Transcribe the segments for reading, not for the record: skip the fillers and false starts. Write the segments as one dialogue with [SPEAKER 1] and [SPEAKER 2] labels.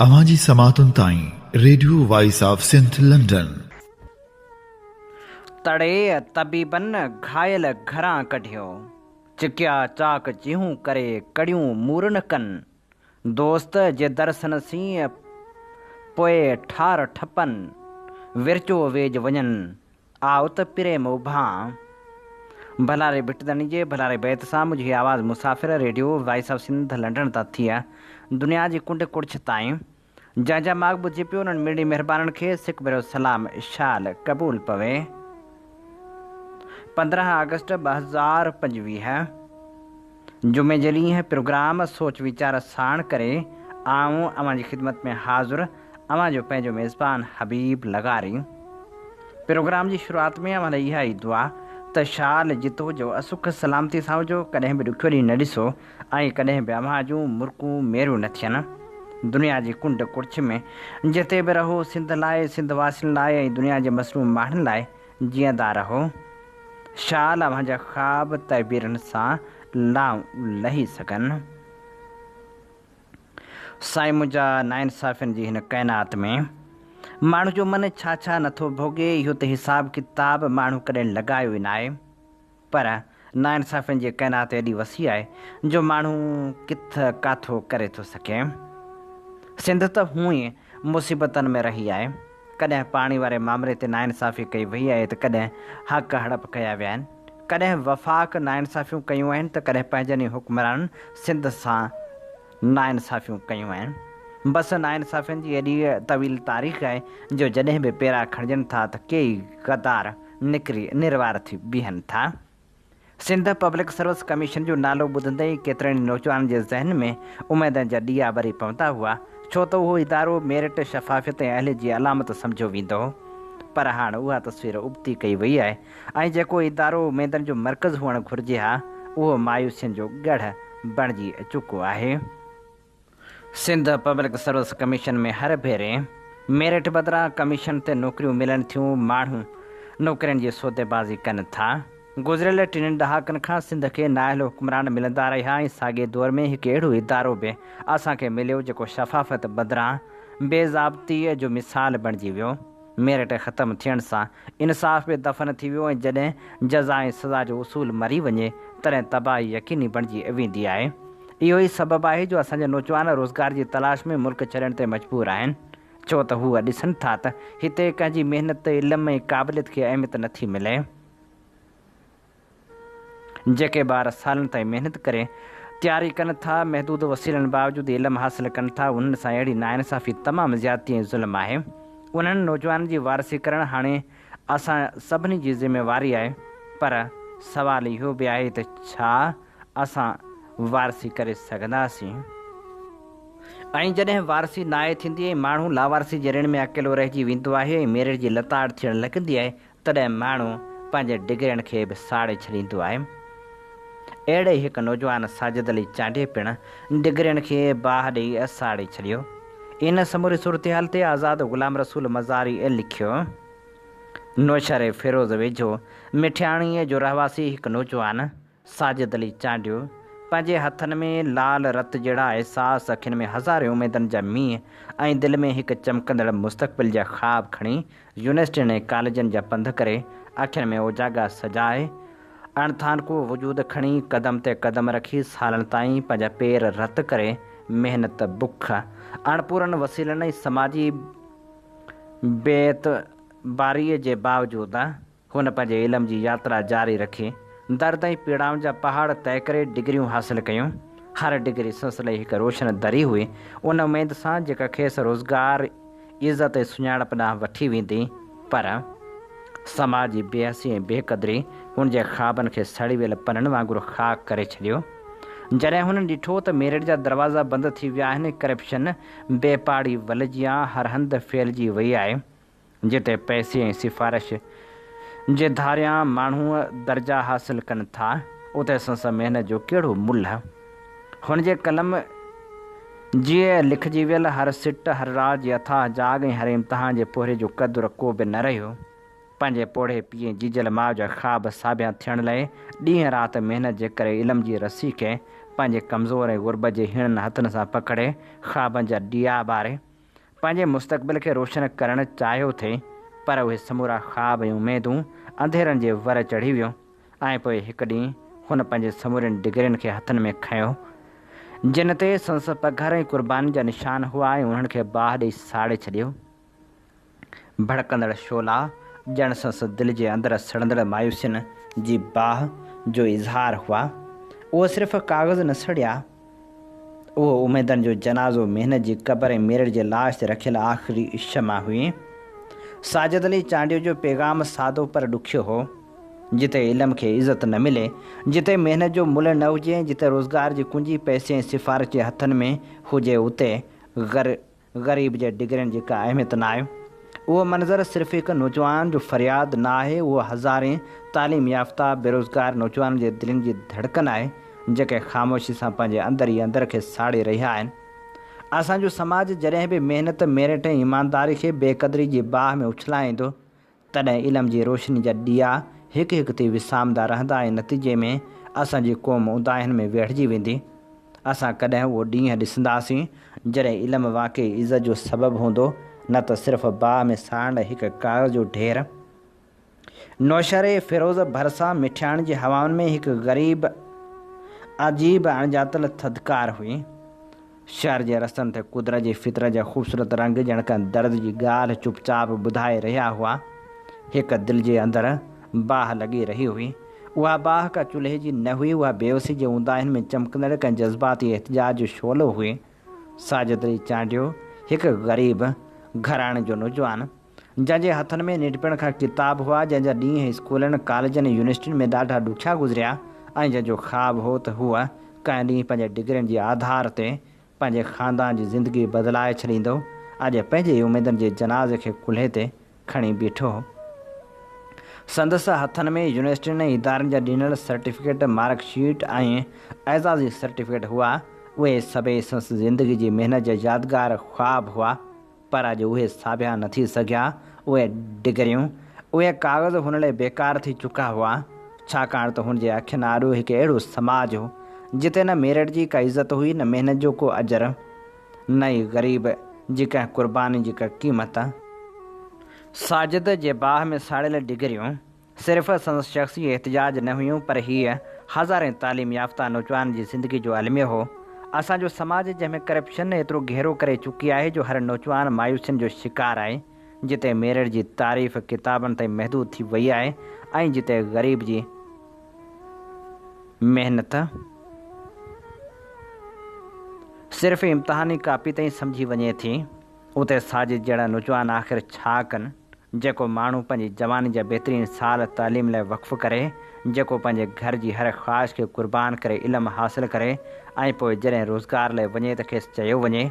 [SPEAKER 1] اوهان جي سماعتن تائين radio voice of Sindh London.
[SPEAKER 2] تڙي طبيبن گهايل گهران ڪڍيو. چڪيا چاڪ چيهون ڪري ڪڙيون مور نه ڪن. دوست جي درسن سين پوء ٺار ٺپن. ورچو ويڄ وڃن آء ته پريم اڀان. ڀلاري ڀٽ ڌڻي جي ڀلاري بيت سان منهنجي هي آواز مسافر radio voice of Sindh London تان ٿي دنيا جي ڪنڊ ڪڙڇ تائين جنهن جا ماڳ ٻڌجي پيو انهن مڙني مهربانن کي سڪ ڀريو سلام شال قبول پوي. 15 آگسٽ 2025 جمعي جي ڏينهن پروگرام سوچ ويچار ساڻ ڪري آئون اوهان جي خدمت ۾ حاضر اوهان جو پنهنجو ميزبان حبيب لغاري. پروگرام جي شروعات ۾ اوهان لاء اها ئي دعا ته شال جت هجو سک سلامتي سان هجو ڪڏهن به ڏکيو ڏينهن نه ڏسو ۽ ڪڏهن به اوهان جون مرڪون ميريون نه ٿين. دنيا جي ڪنڊ ڪڙڇ ۾ جتي به رهو سنڌ لاء سنڌ واسين لاء ۽ دنيا جي مظلوم ماڻهن لاء جيئندا رهو. شال اوهان جا خواب تعبيرن سان لائون لهي سگهن. سائين منهنجا ناانصافين جي هن ڪائنات ۾ ماڻهو جو من ڇا ڇا نٿو ڀوڳي اهو ته حساب ڪتاب ماڻهو ڪڏهن لڳايو ئي ناهي پر ناانصافين جي ڪائنات ايڏي وسيع آهي جو ماڻهو ڪٿ ڪاٿو ڪري ٿو سگهي. سنڌ ته هونء ئي مصيبتن ۾ رهي آهي. ڪڏهن پاڻي واري مامري تي ناانصافي ڪئي وئي آهي ته ڪڏهن حق هڙپ ڪيا ويا آهن. ڪڏهن وفاق ناانصافيون ڪيون آهن ته ڪڏهن پنهنجن ئي حڪمرانن سنڌ سان ناانصافيون ڪيون آهن. بس ناانصافين جي ايڏي طويل تاريخ آهي جو جڏهن به پيرا کڻجن ٿا ته ڪيئي غدار نڪري نروار ٿي بيهن ٿا. سنڌ پبلڪ سروس ڪميشن جو نالو ٻڌندي ئي ڪيترن ئي نوجوانن جي ذهن ۾ اميدن جا ڏيئا ٻري پوندا هئا، ڇو ته اهو ادارو ميرٽ، شفافيت ۽ اهليت جي علامت سمجهيو ويندو هو. پر هاڻ اها تصوير ابتي ڪئي وئي آهي ۽ جيڪو ادارو اميدن جو مرڪز هئڻ گهرجي ها، اهو مايوسين جو ڳڙهه بڻجي چڪو آهي. سنڌ پبلڪ سروس ڪميشن ۾ هر ڀيري ميرٽ بدران ڪميشن تي نوڪريون ملن ٿيون، ماڻهو نوڪرين جي سوديبازي ڪن ٿا. گذريل ٽنهي ڏهاڪن کان سنڌ کي نااهل حڪمران ملندا رهيا ۽ ساڳئي دور ۾ هڪ اهڙو ادارو به اسان کي مليو جيڪو شفافيت بدران بي ضابطي جو مثال بڻجي ويو. ميرٽ ختم ٿيڻ سان انصاف به دفن ٿي ويو ۽ جڏهن جزا ۽ سزا جو اصول مري وڃي تڏهن تباهي يقيني بڻجي ويندي آهي. اهو ئي سبب آهي جو اسان جا نوجوان روزگار جي تلاش ۾ ملڪ ڇڏڻ تي مجبور آهن ڇو ته هو ڏسن ٿا ته هتي ڪنهن جي محنت، علم ۽ قابليت کي اهميت نٿي ملي. جيڪي ٻار سالن تائين محنت ڪري تياري ڪن ٿا، محدود وسيلن باوجود علم حاصل ڪن ٿا، انهن سان اهڙي ناانصافي تمام زيادتي ۽ ظلم آهي. انهن نوجوانن جي وارثي ڪرڻ هاڻي اسان سڀني جي ذميواري آهي، پر سوال اهو به آهي ته ڇا اسان وارثي ڪري سگهنداسين؟ ۽ جڏهن وارثي ناهي ٿيندي ۽ ماڻهو لاوارثي جي رڻ ۾ اڪيلو رهجي ويندو آهي ۽ ميرٽ جي لتاڙ ٿيڻ لڳندي آهي، تڏهن ماڻهو پنهنجي ڊگرين کي به ساڙي ڇڏيندو آهي. اهڙي ئي هڪ نوجوان ساجد علي چانڊيي پڻ ڊگرين کي باهه ڏئي ساڙي ڇڏيو. ان سموري صورتحال تي آزاد غلام رسول مزاري لکيو، نوشهري فيروز ويجهو مٺياڻيء جو رهواسي هڪ نوجوان ساجد علي چانڊيو پنهنجي هٿن ۾ لال رت جهڙا احساس، اکين ۾ هزارين اميدن جا مينهن ۽ دل ۾ هڪ چمڪندڙ مستقبل جا خواب کڻي يونيورسٽين ۽ ڪاليجن جا پنڌ ڪري اکين ۾ اوجاڳا سجائي اڻٿانڪو وجود کڻي قدم تي قدم رکي سالن تائين پنهنجا پير رت ڪري محنت، بک، اڻپورن وسيلن ۽ سماجي بي اعتباريء جي باوجود هن پنهنجي علم جي ياترا جاري رکي. درد ۽ پيڙائن جا پهاڙ طئي ڪري ڊگريون حاصل ڪيون. هر ڊگري سندس لئي هڪ روشن دري هئي. ان اميد سان جيڪا کيس روزگار، عزت ۽ سڃاڻپ ڏانهن وٺي ويندي. پر سماج جي بي حسي ۽ بي قدري هن جي خوابن کي سڙي ويل پنن وانگر خاڪ ڪري ڇڏيو. جڏهن هن ڏٺو ته ميرٽ جا دروازا بند ٿي ويا آهن، ڪرپشن بي پاڙي ول جيان هر هنڌ ڦهلجي وئي آهي، جتي پئسي ۽ سفارش جي ڌاريان ماڻهو درجا حاصل ڪن ٿا، اتي سندس محنت جو ڪهڙو ملهه؟ هن جي قلم جي لکجي ويل هر سٽ، هر رات جي اٿاهه جاڳ ۽ هر امتحان جي پورهيي جو قدر ڪو به نه رهيو. پنهنجي پوڙهي پيء ۽ جيجل ماء جا خواب ساڀيان ٿيڻ لئه ڏينهن رات محنت جي ڪري علم جي رسي کي پنهنجي ڪمزور ۽ غربت جي هيڻن هٿن سان پڪڙي خوابن جا ڏيئا ٻاري پنهنجي مستقبل کي روشن ڪرڻ چاهيو ٿي، پر اهي سمورا خواب ۽ اميدون انڌيرن جي ور چڙهي ويون ۽ پوء هڪ ڏينهن هن پنهنجي سمورين ڊگرين کي هٿن ۾ کنيو، جن تي سندس پگهر ۽ قربانين جا نشان هئا ۽ انهن کي باهه ڏئي ساڙي ڇڏيو. ڀڙڪندڙ شعلا ڄڻ سندس دل جي اندر سڙندڙ مايوسين جي باهه جو اظهار هئا. اهو صرف ڪاغذ نه سڙيا، اهو اميدن جو جنازو محنت جي قبر ۽ ميرٽ جي لاش تي رکيل آخري شمع هئي. ساجد علي چانڊيو جو پيغام سادو پر ڏکيو هو. جتي علم کي عزت نه ملي، جتي محنت جو ملهه نه هجي ۽ جتي روزگار جي ڪنجي پئسي ۽ سفارش جي هٿن ۾ هجي اتي غر غريب جي ڊگرين جي ڪا اهميت ناهي. اهو منظر صرف هڪ نوجوان جو فرياد نه آهي، اهو هزارين تعليم يافته بيروزگار نوجوانن جي دلين جي ڌڙڪن آهي، جيڪي خاموشي سان پنهنجي اندر ئي اندر کي ساڙي رهيا آهن. اسان جو سماج جڏهن به محنت، ميرٽ ۽ ايمانداري کي بي قدري جي باهه ۾ اڇلائيندو، تڏهن علم جي روشني جا ڏيئا هڪ هڪ ٿي وسامندا رهندا ۽ نتيجي ۾ اسان جي قوم اونداهين ۾ ويڙهجي ويندي. اسان ڪڏهن اهو ڏينهن ڏسنداسين، جڏهن علم واقعي عزت جو سبب هوندو، نه ته صرف باهه ۾ ساڙڻ لاء هڪ ڪاغذ جو ڍير. نوشهري فيروز ڀرسان مٺياڻ جي هوائن ۾ هڪ غريب عجيب اڻڄاتل ٿڌڪار هئي. شهر جي رستن تي قدرت جي فطرت جا خوبصورت رنگ ڄڻ ڪنهن درد جي ڳالهه چپ چاپ ٻڌائي رهيا هئا. هڪ دل جي اندر باهه لڳي رهي هئي. اها باهه ڪا چلهي جي نه هئي، اها بيوسي جي اونداهين ۾ چمڪندڙ ڪنهن جذباتي احتجاج جو شعلو هئي. ساجد علي چانڊيو هڪ غريب گهراڻي جو نوجوان، جنهن جي هٿن ۾ ننڍپڻ کان ڪتاب هئا، جنهن جا ڏينهن اسڪولن، ڪاليجن ۽ يونيورسٽين ۾ ڏاڍا ڏکيا گذريا ۽ جنهن جو خواب هو ته هو ڪنهن ڏينهن پنهنجي ڊگرين جي آڌار تي پنهنجي خاندان جي زندگي بدلائي ڇڏيندو، اڄ پنهنجي ئي اميدن جي جنازي کي ڪلهي تي کڻي بيٺو هو. سندس هٿن ۾ يونيورسٽين ۽ ادارن جا ڏنل سرٽيفڪيٽ، مارڪ شيٽ ۽ اعزازي سرٽيفڪيٽ هئا، اهي سڀئي سندس زندگي جي محنت جا يادگار خواب هئا. پر اڄ اهي ساڀيان نه ٿي سگهيا، اهي ڊگريون، اهي ڪاغذ هن لاء بيڪار ٿي چڪا هئا، ڇاڪاڻ ته هن جي اکين آڏو هڪ اهڙو سماج هو، جتي نه ميرٽ جي ڪا عزت هئي، نه محنت جو ڪو اجر، نه ئي غريب جي ڪنهن قرباني جي ڪا قيمت. ساجد جي باهه ۾ ساڙيل ڊگريون، صرف سندس شخصي احتجاج نه هيون پر هيء هزارين تعليم يافته نوجوانن جي زندگي جو الميو هو. اسان جو سماج جنهن ۾ ڪرپشن ايترو گهيرو ڪري چڪي آهي جو هر نوجوان مايوسين جو شڪار آهي، جتي ميرٽ جي تعريف ڪتابن تائين محدود ٿي وئي آهي ۽ جتي غريب جي محنت صرف امتحاني ڪاپي تائين سمجهي وڃي ٿي. اتي ساجد جهڙا نوجوان آخر ڇا ڪن؟ جيڪو ماڻهو پنهنجي جواني جا بهترين سال تعليم لاء وقف ڪري، جيڪو پنهنجي گهر جي هر خواهش کي قربان ڪري علم حاصل ڪري ۽ پوء جڏهن روزگار لاء وڃي ته کيس چيو وڃي،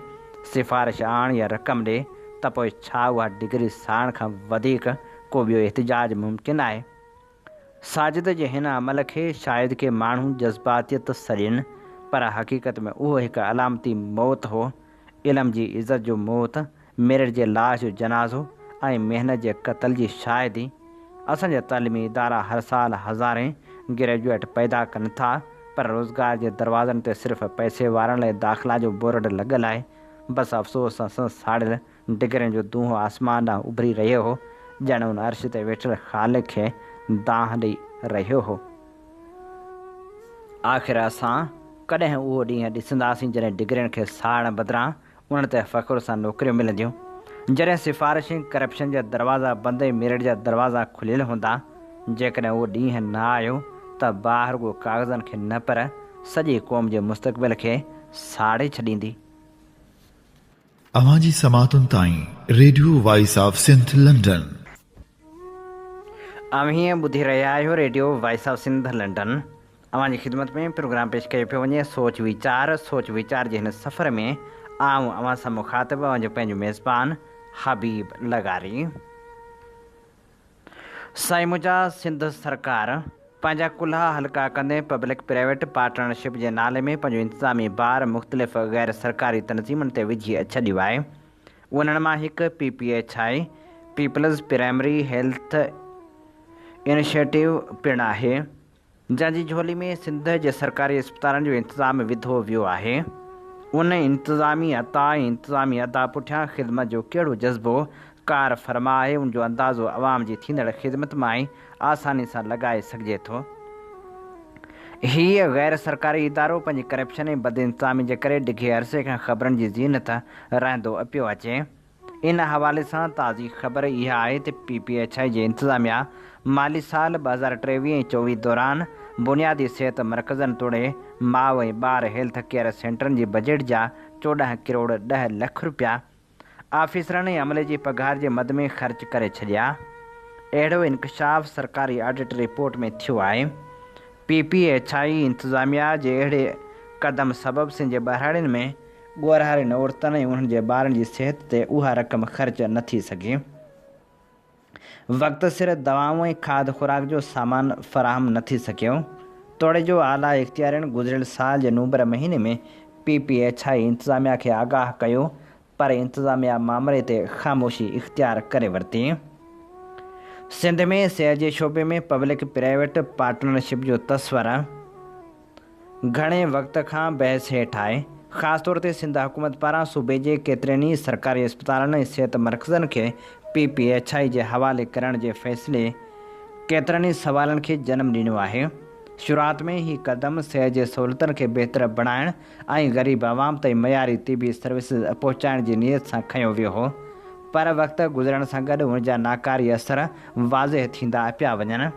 [SPEAKER 2] سفارش آڻ يا رقم ڏي ته پوء ڇا اها ڊگري ساڙڻ کان وڌيڪ ڪو ٻيو احتجاج ممڪن آهي؟ ساجد جي هن عمل کي شايد ڪي ماڻهو جذباتيت سڏين، پر حقيقت ۾ اهو هڪ علامتي موت هو، علم جي عزت جو موت، ميرٽ جي لاش جو جنازو ۽ محنت جي قتل جي شاهدي. اسان جا تعليمي ادارا هر سال هزارين گريجوئيٽ پيدا ڪن ٿا، پر روزگار جي دروازن تي صرف پئسي وارن لاء داخلا جو بورڊ لڳل آهي. بس افسوس سان سندس ساڙيل ڊگرين جو دونهون آسمان ڏانهن اڀري رهيو هو، ڄڻ ان عرش تي ويٺل خالق کي دانهن ڏئي رهيو هو. آخر اسان ڪڏهن اهو ڏينهن ڏسنداسين جڏهن ڊگرين کي ساڙڻ بدران انهن تي فخر سان نوڪريون ملنديون، جڏهن سفارش ۽ ڪرپشن جا دروازا بند ۽ ميرٽ جا دروازا کليل هوندا. جيڪڏهن اهو ڏينهن نه آيو ته باهه رڳو ڪاغذن کي نه پر سڄي قوم جي مستقبل کي ساڙي ڇڏيندي.
[SPEAKER 1] اوهان جي سماعتن تائين radio voice of Sindh London.
[SPEAKER 2] اوهين ٻڌي رهيا آهيو radio voice of Sindh London. اوهان جي خدمت ۾ پروگرام پيش ڪيو پيو وڃي سوچ ويچار سوچ ويچار جي هن سفر ۾ آئون اوهان سان مخاطب اوهان جو پنهنجو ميزبان حبيب لغاري. سائين منهنجا سنڌ سرڪار پنهنجا ڪلها هلڪا ڪندي پبلڪ پرائيويٽ پارٽنرشپ جي نالي ۾ پنهنجو انتظامي بار مختلف غير سرڪاري تنظيمن تي وجهي ڇڏيو آهي. انهن مان هڪ P P H I, peoples primary health initiative, پڻ آهي. جنهن جي جهولي ۾ سنڌ جي سرڪاري اسپتالن جو انتظام وڌو ويو آهي. ان انتظامي عطا ۽ انتظامي ادا پٺيان خدمت جو ڪهڙو جذبو ڪار فرما آهي، ان جو اندازو عوام جي ٿيندڙ خدمت مان ئي آساني سان لڳائي سگهجي ٿو. هيء غير سرڪاري ادارو پنهنجي ڪرپشن ۽ بدانتظامي جي ڪري ڊگهي عرصي کان خبرن جي زينت رهندو پيو اچي. ان حوالي سان تازي خبر اها آهي ته پي پي ايڇ I جي انتظاميا مالي سال 2023 ۽ 24 دوران بنيادي صحت مرڪزن توڙي ماء ۽ ٻار هيلٿ ڪيئر سينٽرن جي بجيٽ جا 14 ڪروڙ 10 لک رپيا آفيسرن ۽ عملي جي پگهار جي مد ۾ خرچ ڪري ڇڏيا. اهڙو انڪشاف سرڪاري آڊٽ رپورٽ ۾ ٿيو آهي. پي پي ايڇ I انتظاميا جي اهڙي قدم سبب سنڌ جي ٻهراڙين ۾ ڳورهارين عورتن ۽ انهن جي ٻارن جي صحت تي اها رقم خرچ نه ٿي سگهي. وقت سر دوائون ۽ کاڌ خوراڪ جو سامان فراهم نه ٿي سگهيو. توڙي جو اعليٰ اختيارين گذريل سال جي نومبر مهيني ۾ پي پي ايڇ I انتظاميا کي آگاهه ڪيو پر انتظاميا مامري تي خاموشي اختيار ڪري ورتي. سنڌ ۾ صحت جي شعبي ۾ پبلڪ پرائيويٽ پارٽنرشپ جو تصور گهڻي وقت کان بحث هيٺ آهي. خاص طور تي سنڌ حڪومت پاران صوبي جي ڪيترين ئي سرڪاري اسپتالن ۽ صحت مرڪزن کي پي پي ايڇ I جي حوالي ڪرڻ جي فيصلي ڪيترن ئي سوالن کي جنم ڏنو آهي. شروعات ۾ هي قدم صحت جي سهولتن کي بهتر بڻائڻ ۽ غريب عوام تائين معياري طبي سروسز پهچائڻ جي نيت سان کنيو ويو هو پر وقت گذرڻ سان گڏ ان جا ناڪاري اثر واضح ٿيندا پيا وڃن.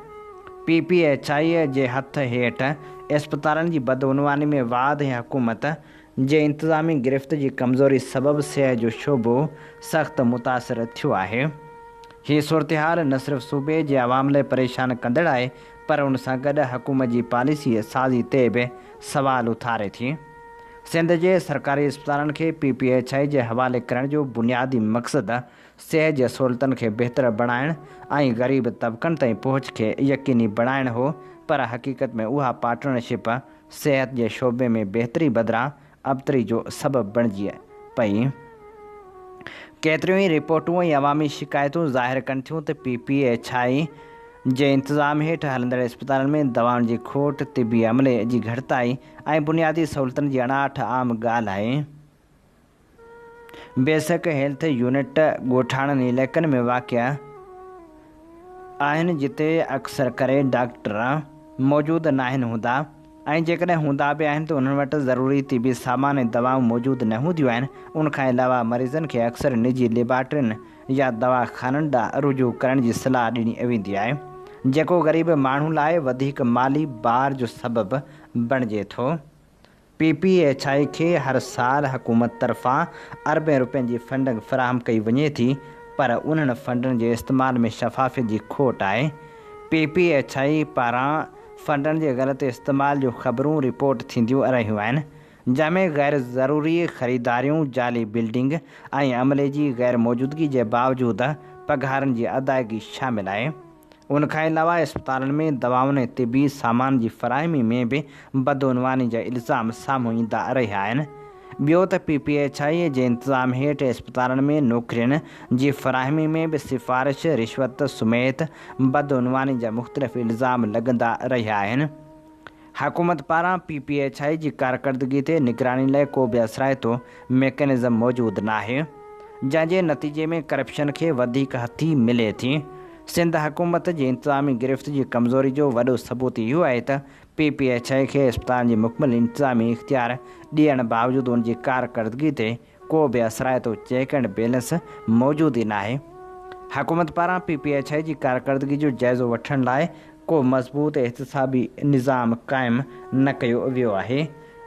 [SPEAKER 2] پي پي ايڇ I جي هٿ هيٺ اسپتالن جي بدعنواني ۾ واڌ ۽ حڪومت جي انتظامي گرفت جي ڪمزوري سبب صحت جو شعبو سخت متاثر ٿيو آهي. هي صورتحال نه صرف صوبي جي عوام لاء پريشان ڪندڙ آهي پر ان سان گڏ حڪومت جي پاليسي سازي تي به سوال اٿاري ٿي. سنڌ جي سرڪاري اسپتالن کي پي پي ايڇ I جي حوالي ڪرڻ جو بنيادي مقصد صحت جي سهولتن کي بهتر بڻائڻ ۽ غريب طبقن تائين پهچ کي يقيني بڻائڻ هو پر حقيقت ۾ اها پارٽنرشپ صحت جي شعبي ۾ بهتري بدران ابتري جو سبب بڻجي پئي. ڪيتريون ئي رپورٽون ۽ عوامي شڪايتون ظاهر ڪن ٿيون ته پي پي ايڇ I جي انتظام هيٺ هلندڙ اسپتالن ۾ دوائن جي کوٽ، طبي عملي جي گهٽتائي ۽ بنيادي سهولتن جي اڻاٺ عام ڳالهه آهي. بيسڪ هيلٿ يونٽ ڳوٺاڻن علائقن ۾ واقع آهن جتي اڪثر ڪري ڊاڪٽر موجود ناهن هوندا ۽ جيڪڏهن هوندا به آهن ته انهن وٽ ضروري طبي سامان ۽ دوائون موجود نه هونديون آهن ان کان علاوه مريضن کي اڪثر نجي ليبارٽرين يا دوا خانن ڏانهن رجوع ڪرڻ جي صلاح ڏني ويندي آهي جيڪو غريب ماڻهو لاء وڌيڪ مالي بار جو سبب بڻجي ٿو. پي پي ايڇ I کي هر سال حڪومت طرفان اربين روپين جي فنڊنگ فراهم ڪئي وڃي ٿي پر انهن فنڊن جي استعمال ۾ شفافيت جي کوٽ آهي. پي پي ايڇ I پاران فنڊن جي غلط استعمال جون خبرون رپورٽ ٿينديون رهيون آهن جنهن ۾ غير ضروري خريداريون، جعلي بلڊنگ ۽ عملي جي غير موجودگي جي باوجود پگهارن جي ادائگي شامل آهي. ان کان علاوه اسپتالن ۾ دوائن ۽ طبي سامان جي فراهمي ۾ به بدعنواني جا الزام سامهون ايندا رهيا آهن. ٻيو ته پي پي ايڇ I جي انتظام هيٺ اسپتالن ۾ نوڪرين جي فراهمي ۾ به سفارش، رشوت سميت بدعنواني جا مختلف الزام لڳندا رهيا آهن. حڪومت پاران پي پي ايڇ I جي ڪارڪردگي تي نگراني لاء ڪو به اثرائتو ميڪنزم موجود ناهي، جنهن جي نتيجي ۾ ڪرپشن کي وڌيڪ هٿي ملي ٿي. سنڌ حڪومت جي انتظامي گرفت جي ڪمزوري جو وڏو ثبوت اهو آهي ته پي پي ايڇ I کي اسپتالن جي مڪمل انتظامي اختيار ڏيڻ باوجود ان جي ڪارڪردگي تي ڪو به اثرائتو چيڪ اينڊ بيلنس موجود ئي ناهي. حڪومت پاران پي پي ايڇ I جي ڪارڪردگي جو جائزو وٺڻ لاء ڪو مضبوط احتسابي نظام قائم نه ڪيو ويو آهي،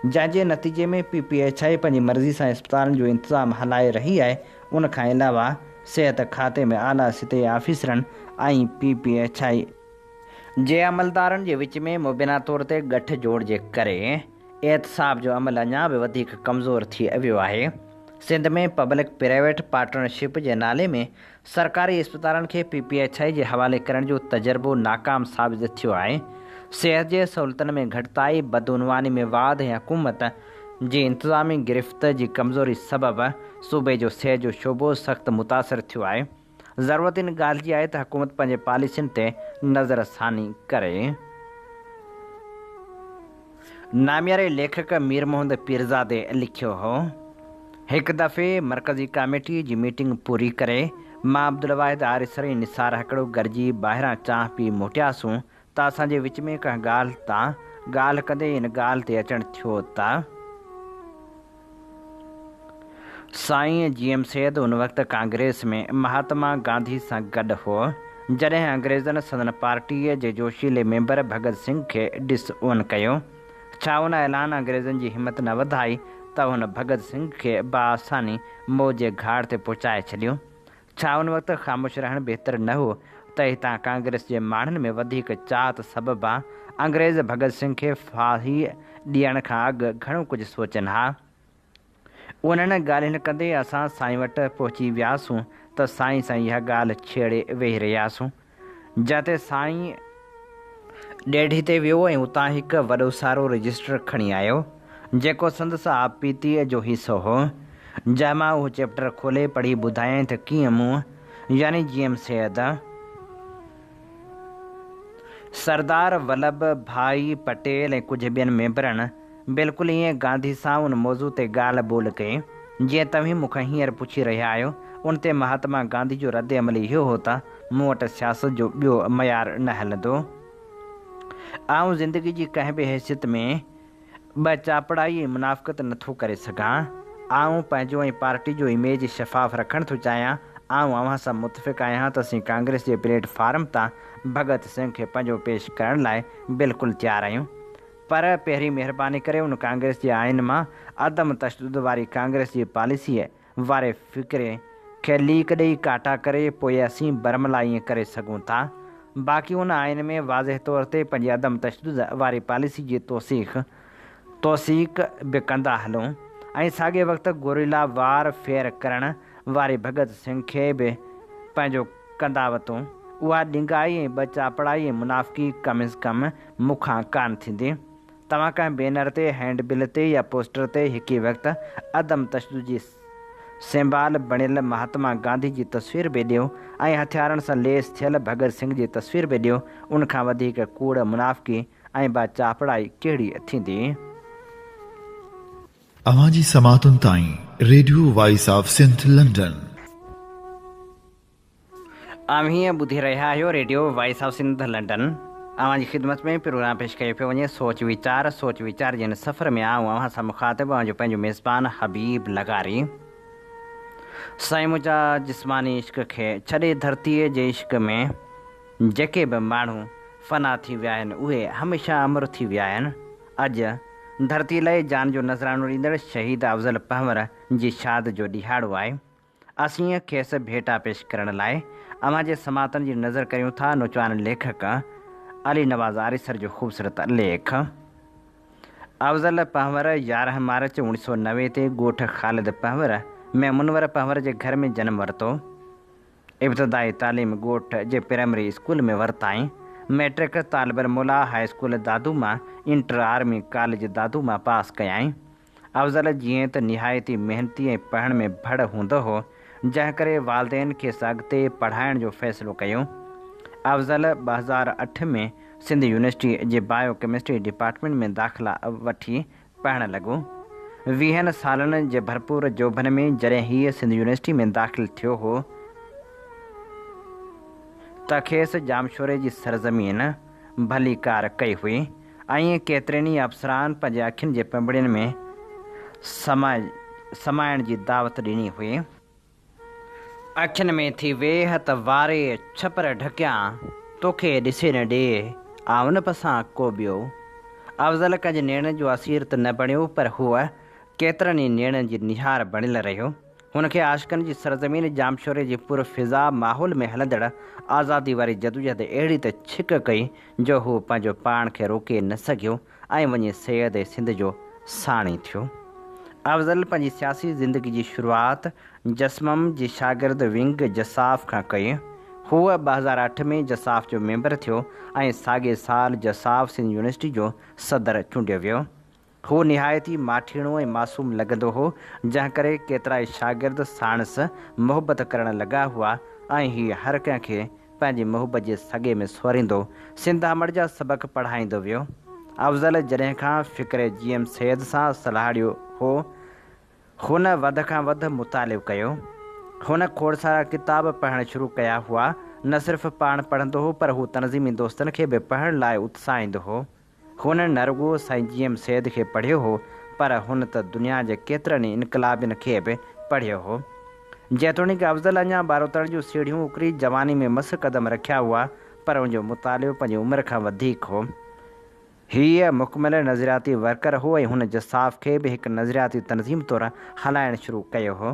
[SPEAKER 2] جنهن جي نتيجي ۾ پي پي ايڇ I پنهنجي مرضي سان اسپتالن جو انتظام هلائي رهي آهي، ان کان علاوه صحت کاتي ۾ اعليٰ سطحي آفيسرن ۽ پي پي ايڇ I جي عملدارن جي وچ ۾ مبينا طور تي ڳٺ جوڙ جي ڪري احتساب جو عمل اڃا به وڌيڪ ڪمزور ٿي ويو آهي. سنڌ ۾ پبلڪ پرائيويٽ پارٽنرشپ جي نالي ۾ سرڪاري اسپتالن کي پي پي ايڇ I جي حوالي ڪرڻ جو تجربو ناڪام ثابت ٿيو آهي. صحت جي سهولتن ۾ گهٽتائي، بدعنواني ۾ واڌ ۽ حڪومت جي انتظامي گرفت جي ڪمزوري سبب صوبي جو صحت جو شعبو سخت متاثر ٿيو آهي. ضرورت ان ڳالهه جي آهي ته حڪومت پنهنجي پاليسين تي نظرثاني ڪري. نامياري ليکڪ مير محمد پيرزادي لکيو هو، هڪ دفعي مرڪزي ڪاميٽيء جي ميٽنگ پوري ڪري مان عبدالواحد آريسر ۽ نثار هڪڙو گڏجي ٻاهران چانهه پي موٽياسون ته اسان جي وچ ۾ ڪنهن ڳالهه تان ڳالهه ڪندي ان ڳالهه تي اچڻ ٿيو ته سائين جي ايم سيد ان وقت ڪانگريس ۾ مهاتما گانڌي سان گڏ هو، جڏهن انگريزن سندن پارٽيء جي جوشيلي ميمبر ڀڳت سنگهه کي ڊس اون ڪيو. ڇا ان اعلان انگريزن جي همت نه وڌائي ته هن ڀڳت سنگهه کي باآساني موت جي گهاٽ تي پهچائي ڇڏيو؟ ڇا ان وقت خاموش رهڻ بهتر نه هو ته هتان ڪانگريس جي ماڻهن ۾ وڌيڪ چاهت سببان انگريز ڀڳت سنگهه کي ڦاهي ڏيڻ کان اڳ گهڻو ڪجهه سوچين ها؟ انهن ڳالهين ڪندي اسان سائين وٽ پهچي وياسون ته سائين سان اها ڳالهه ڇيڙي ويهي رهياسون. جنهن تي سائين ڏيڍي تي ويو ۽ اتان هڪ وڏو سارو رجسٽر کڻي آيو، جيڪو سندس آپ بيتيء جو حصو هو، جنهن مان اهو چيپٽر کولي پڙهي ٻڌايائين ته ڪيئن مون، يعني جي ايم سيد، سردار ولڀ ڀائي پٽيل ۽ ڪجهه ٻين ميمبرن بلڪل ائين گانڌي سان ان موضوع تي ڳالهه ٻولهه ڪئي، جيئن توهين مون کان هينئر پڇي رهيا آهيو. ان تي مهاتما گانڌي جو رد عمل اهو هو ته مون وٽ سياست جو ٻيو معيار نه هلندو. آئون زندگي جي ڪنهن به حيثيت ۾ ٻه چاپڙائي ۽ منافقت نه ٿو ڪري سگهان. آئون پنهنجو ۽ پارٽي جو اميج شفاف رکڻ ٿو چاهيان. آئون اوهان سان متفق آهيان ته اسين ڪانگريس جي پليٽ فارم تان ڀڳت سنگهه کي پنهنجو پيش ڪرڻ لاء بلڪل تيار آهيون. پر پهرين مهرباني ڪري ان ڪانگريس جي آئين مان عدم تشدد واري ڪانگريس جي پاليسيء واري فقري کي ليڪ ڏئي ڪاٽا ڪري پوء اسين برملا ائين ڪري سگهون ٿا. باقي ان آئين ۾ واضح طور تي پنهنجي عدم تشدد واري پاليسي جي توثيق توثيق به ڪندا هلون ۽ ساڳئي وقت گوريلا وار فيئر ڪرڻ واري ڀڳت سنگهه کي به پنهنجو ڪندا وتون. اها ڏنگائي ۽ ٻه چاپڙائي ۽ منافقي ڪم از ڪم مون کان ڪانه ٿيندي. توهان ڪنهن بينر تي، هينڊ بل تي يا پوسٽر تي هڪ ئي وقت عدم تشدد جي سيمبال بڻيل مهاتما گانڌي جي تصوير به ڏيو ۽ هٿيارن سان ليس ٿيل ڀڳت سنگهه جي تصوير به ڏيو، ان کان وڌيڪ ڪوڙ، منافقي ۽ ٻه چاپڙائي ڪهڙي ٿيندي؟
[SPEAKER 1] اوهان جي سماعتن تائين radio voice of Sindh London.
[SPEAKER 2] اوهين ٻڌي رهيا آهيو radio voice of Sindh London. اوهان جي خدمت ۾ پروگرام پيش ڪيو پيو وڃي سوچ ويچار سوچ ويچار جي هن سفر ۾ آئون اوهان سان مخاطب اوهان جو پنهنجو ميزبان حبيب لغاري. سائين منهنجا جسماني عشق کي ڇڏي ڌرتيء جي عشق ۾ جيڪي به ماڻهو فنا ٿي ويا آهن اهي هميشه امر ٿي ويا آهن. اڄ ڌرتي لئه جان جو نذرانو ڏيندڙ شهيد افضل پنهور جي شاد جو ڏهاڙو آهي. اسين کيس ڀيٽا پيش ڪرڻ لاء اوهان جي سماعتن جي نظر ڪريون ٿا نوجوان ليکڪ علي نواز آريسر جو خوبصورت ليک افضل پنهور 11 مارچ 1990 تي ڳوٺ خالد پنهور ۾ منور پنهور جي گهر ۾ جنم ورتو. ابتدائي تعليم ڳوٺ جي پرائمري اسڪول ۾ ورتائين. Matric Talib ul Mola high school Dadu مان انٽر آرمي ڪاليج دادو مان پاس ڪيائين. افضل جيئن ته نهايت ئي محنتي ۽ پڙهڻ ۾ ڀڙ هوندو هو، جنهن ڪري والدين کيس اڳتي پڙهائڻ جو فيصلو ڪيو. افضل 2008 ۾ سنڌ يونيورسٽي جي بايو ڪيمسٽري ڊپارٽمينٽ ۾ داخلا وٺي پڙهڻ لڳو. ويهن سالن جي ڀرپور جوڀن ۾ جڏهن هيء سنڌ يونيورسٽي ۾ داخل ٿيو هو ته کيس ڄامشوري جي سرزمين ڀليڪار ڪئي هئي. ائين ڪيترين ئي اپسرائن پنهنجي اکين جي پنبڻين ۾ سمائڻ جي دعوت ڏني هئي. اکين ۾ ٿي ويهه ته واري ڇپر ڍڪيان، توکي ڏسي نه ڏي، آئون نه پسان ڪو ٻيو. افضل ڪنهن جي نيڻن جو اسير ته نه بڻيو پر هو ڪيترن ئي نيڻن جي نهار بڻيل رهيو. هن کي عاشقن جي سرزمين ڄامشوري جي پر فضا ماحول ۾ هلندڙ آزادي واري جدوجهد اهڙي ته ڇڪ ڪئي جو هو پنهنجو پاڻ کي روڪي نه سگهيو ۽ وڃي سيد ۽ سنڌ جو ساڻي ٿيو. افضل پنهنجي سياسي زندگي جي شروعات جسمم جي شاگرد ونگ جساف کان ڪئي. هو 2008 ۾ جساف جو ميمبر ٿيو ۽ ساڳئي سال جساف سنڌ يونيورسٽي جو صدر چونڊيو ويو. هو نهايت ئي ماٺيڻو ۽ معصوم لڳندو هو، جنهن ڪري ڪيترائي شاگرد ساڻس محبت ڪرڻ لڳا هئا ۽ هي هر ڪنهن کي پنهنجي محبت جي سڳي ۾ سوريندو سنڌ امڙ جا سبق پڙهائيندو ويو. افضل جڏهن کان فڪر جي ايم سيد سان سلهاڙيو هو، هن وڌ کان وڌ مطالعو ڪيو. هن کوڙ سارا ڪتاب پڙهڻ شروع ڪيا هئا. نه صرف پاڻ پڙهندو هو پر هو تنظيمي دوستن کي به پڙهڻ لاء اتساهيندو هو. هن نه رڳو سائين جي ايم سيد کي پڙهيو هو پر هن ته دنيا جي ڪيترن ئي انقلابين کي به پڙهيو هو. جيتوڻيڪ افضل اڃا ٻاروتڻ جون سيڙهيون اڪري جواني ۾ مس قدم رکيا هئا پر هن جو مطالعو پنهنجي عمر کان وڌيڪ هو. هيء مڪمل نظرياتي ورڪر هو ۽ هن جساف کي به هڪ نظرياتي تنظيم طور هلائڻ شروع ڪيو هو.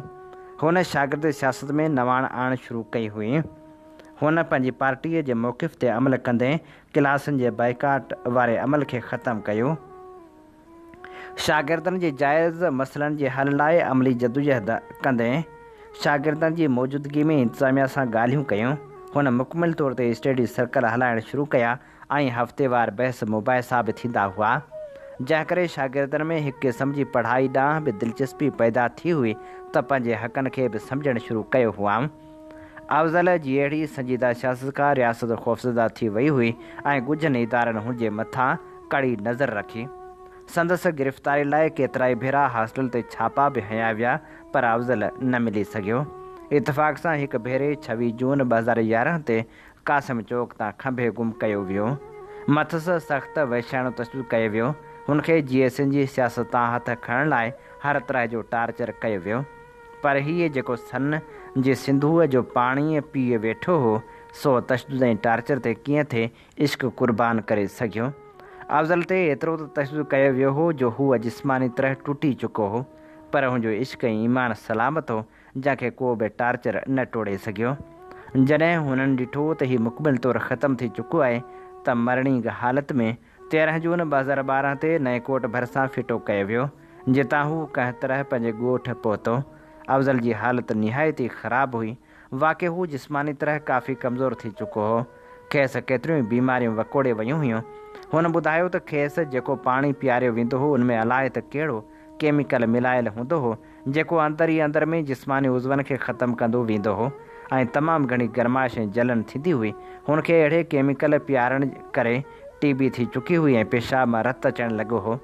[SPEAKER 2] هن شاگرد سياست ۾ نواڻ آڻڻ شروع ڪئي هئي. هن پنهنجي پارٽيء جي موقف تي عمل ڪندي ڪلاسن جي بائيڪاٽ واري عمل کي ختم ڪيو. شاگردن جي جائز مسئلن جي حل لاء عملي جدوجهد ڪندي شاگردن جي موجودگي ۾ انتظاميا سان ڳالهيون ڪيون. هن مڪمل طور تي اسٽڊي سرڪل هلائڻ شروع ڪيا ۽ هفتيوار بحث مباحثا به ٿيندا هئا، جنهن ڪري شاگردن ۾ هڪ قسم جي پڙهائي ڏانهن به دلچسپي پيدا ٿي هئي ته پنهنجي حقن کي به سمجهڻ شروع ڪيو هئائون. افضل جي اهڙي سنجيده سياست کان رياست خوفزده ٿي وئي هئي ۽ ڳجهن ادارن هن جي مٿان ڪڙي نظر رکي. سندس گرفتاري لاء ڪيترائي ڀيرا هاسٽل تي ڇاپا به هنيا ويا پر افضل نه ملي سگهيو. اتفاق سان هڪ ڀيري ڇويهه جون 2011 تي قاسم چوڪ تان کنڀي گم ڪيو ويو. مٿس سخت وحشياڻو تشدد ڪيو ويو. هن کي جي ايس اين جي سياست تان هٿ کڻڻ لاء هر طرح جو ٽارچر ڪيو ويو. پر هيء جيڪو سن جي سنڌوء جو پاڻي پي ويٺو هو، سو تشدد ۽ ٽارچر تي ڪيئن ٿي عشق قربان ڪري سگهيو؟ افضل تي ايترو ته تشدد ڪيو ويو هو جو هو جسماني طرح ٽٽي چڪو هو، پر هن جو عشق ۽ ايمان سلامت هو. جنهن کي ڪو به ٽارچر نه ٽوڙي سگهيو. جڏهن هنن ڏٺو ته هي مڪمل طور ختم ٿي چڪو آهي ته مرڻينگ حالت ۾ 13 جون 2012 تي نئين ڪوٽ ڀرسان ڦٽو ڪيو ويو، جتان هو ڪنهن طرح پنهنجي ڳوٺ پهتو. افضل جي حالت نهايت ئي خراب هئي. واقعي هو جسماني طرح ڪافي ڪمزور ٿي چڪو هو. کيس ڪيتريون ئي بيماريون وڪوڙي ويون هيون. هن ٻڌايو ته کيس جيڪو پاڻي پياريو ويندو هو ان ۾ الائي ته ڪهڙو ڪيميڪل ملايل هوندو هو، جيڪو اندر ئي اندر ۾ جسماني عضون کي ختم ڪندو ويندو هو ۽ تمام گهڻي گرمائش ۽ جلن ٿيندي هئي. هن کي اهڙي ڪيميڪل پيارڻ ڪري ٽي بي ٿي چڪي هئي ۽ پيشاب مان رت اچڻ لڳو هو.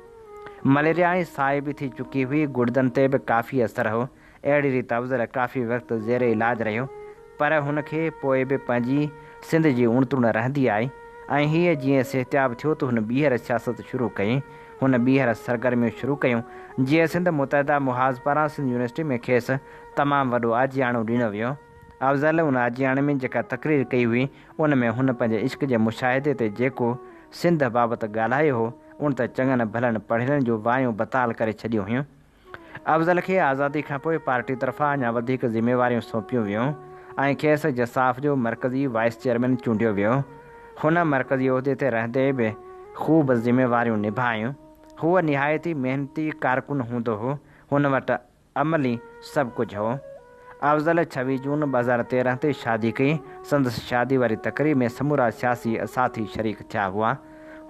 [SPEAKER 2] مليريا ۽ سائي به ٿي چڪي هئي، گڙدن تي به ڪافي اثر هو. اهڙي ريت افضل ڪافي وقت زير علاج رهيو، پر هن کي پوء به پنهنجي سنڌ جي اڻتڻ رهندي آئي ۽ هيء جيئن صحتياب ٿيو ته هن ٻيهر سياست شروع ڪئي. هن ٻيهر سرگرميون شروع ڪيون. جيئي سنڌ متحده محاذ پاران سنڌ يونيورسٽي ۾ کيس تمام وڏو آجياڻو ڏنو ويو. افضل ان آجياڻي ۾ جيڪا تقرير ڪئي هئي، ان ۾ هن پنهنجي عشق جي مشاهدي تي جيڪو سنڌ بابت ڳالهايو هو، ان ته چڱن ڀلن پڙهيلن جون وايون بتال ڪري ڇڏيون هيون. افضل کي آزادي کانپوء پارٽي طرفان اڃا وڌيڪ ذميواريون سونپيون ويون ۽ کيس جساف جو مرڪزي وائيس چيئرمين چونڊيو ويو. هن مرڪزي عهدي تي رهندي به خوب ذميواريون نڀايون. هو نهايت ئي محنتي ڪارڪن هوندو هو. هن وٽ عملي سڀ ڪجهه هو. افضل ڇويهه جون 2013 تي شادي ڪئي. سندس شادي واري تقريب ۾ سمورا سياسي ساٿي شريڪ ٿيا هئا.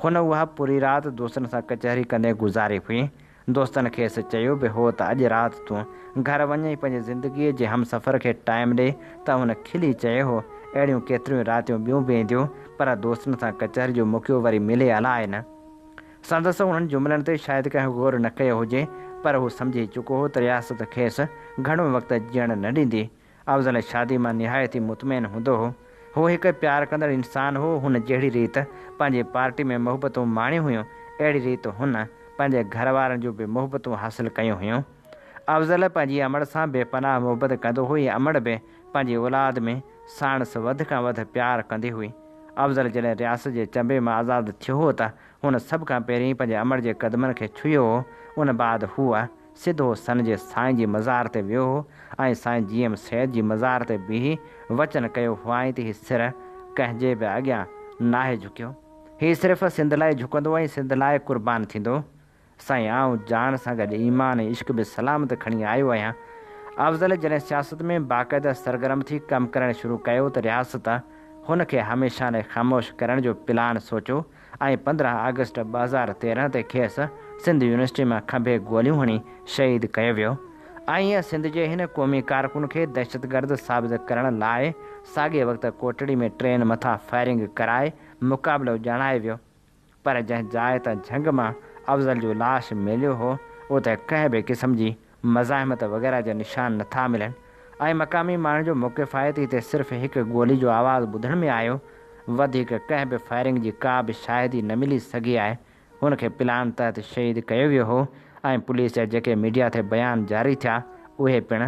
[SPEAKER 2] هن اها پوري رات دوستن سان ڪچهري ڪندي گذاري هئي. دوستن کيس چيو به هو ته اڄ رات تون گهر وڃ ۽ پنهنجي زندگيء جي همسفر کي ٽائيم ڏي ته هن کلي چيو هو، اهڙيون ڪيتريون راتيون ٻيون به اينديون پر دوستن سان ڪچهري جو موقعو وري ملي الائي نه. سندس انهن جملن تي شايد ڪنهن غور نه ڪيو هجي پر هو سمجهي چڪو هو ته رياست کيس گهڻو وقت جيئڻ نه ڏيندي. افضل شادي مان نهايت ئي مطمئن هوندو هو. هو هڪ پيار ڪندڙ انسان هو. هن جهڙي ريت پنهنجي پارٽي ۾ محبتون ماڻيون هيون، اهڙي ريت هن پنهنجي گهر وارن جون به محبتون حاصل ڪيون هيون. افضل پنهنجي امڙ سان بي پناهه محبت ڪندو هو ۽ امڙ به پنهنجي اولاد ۾ ساڻس وڌ کان وڌ پيار ڪندي هئي. افضل جڏهن رياست جي چنبي مان آزاد ٿيو هو ته هن سڀ کان پهرين پنهنجي امڙ جي قدمن کي ڇهيو هو. ان بعد هو سڌو سن جي سائين جي مزار تي ويو هو ۽ سائين جي ايم سيد جي مزار تي بيهي وچن ڪيو هئائين ته هي سر ڪنهن جي به اڳيان ناهي جهڪيو. هي صرف سنڌ لاء جهڪندو ۽ سنڌ لاء قربان ٿيندو. سائين آئون جان سان گڏ ايمان ۽ عشق به سلامت کڻي آيو آهيان. افضل جڏهن سياست ۾ باقاعده سرگرم ٿي ڪم ڪرڻ شروع ڪيو ته رياست هن کي هميشه لاء خاموش ڪرڻ جو پلان سوچيو ۽ 15 آگسٽ 2013 تي کيس سنڌ يونيورسٽي مان کنڀي گوليون هڻي شهيد ڪيو ويو ۽ سنڌ جي هن قومي ڪارڪن کي دهشتگرد ثابت ڪرڻ لاء ساڳئي وقت ڪوٽڙي ۾ ٽرين مٿان فائرنگ ڪرائي مقابلو ڄاڻايو ويو. پر جنهن جاء تان جهنگ مان افضل جو لاش مليو هو، اتي ڪنهن به قسم جي مزاحمت وغيره جا نشان نه ٿا ملن ۽ مقامي ماڻهن جو موقف آهي ته هتي صرف هڪ گولي جو آواز ٻڌڻ ۾ آيو، وڌيڪ ڪنهن به فائرنگ جي ڪا به شاهدي نه ملي سگهي آهي. هن کي پلان تحت شهيد ڪيو ويو هو ۽ پوليس جا جيڪي ميڊيا تي بيان جاري ٿيا، اهي پڻ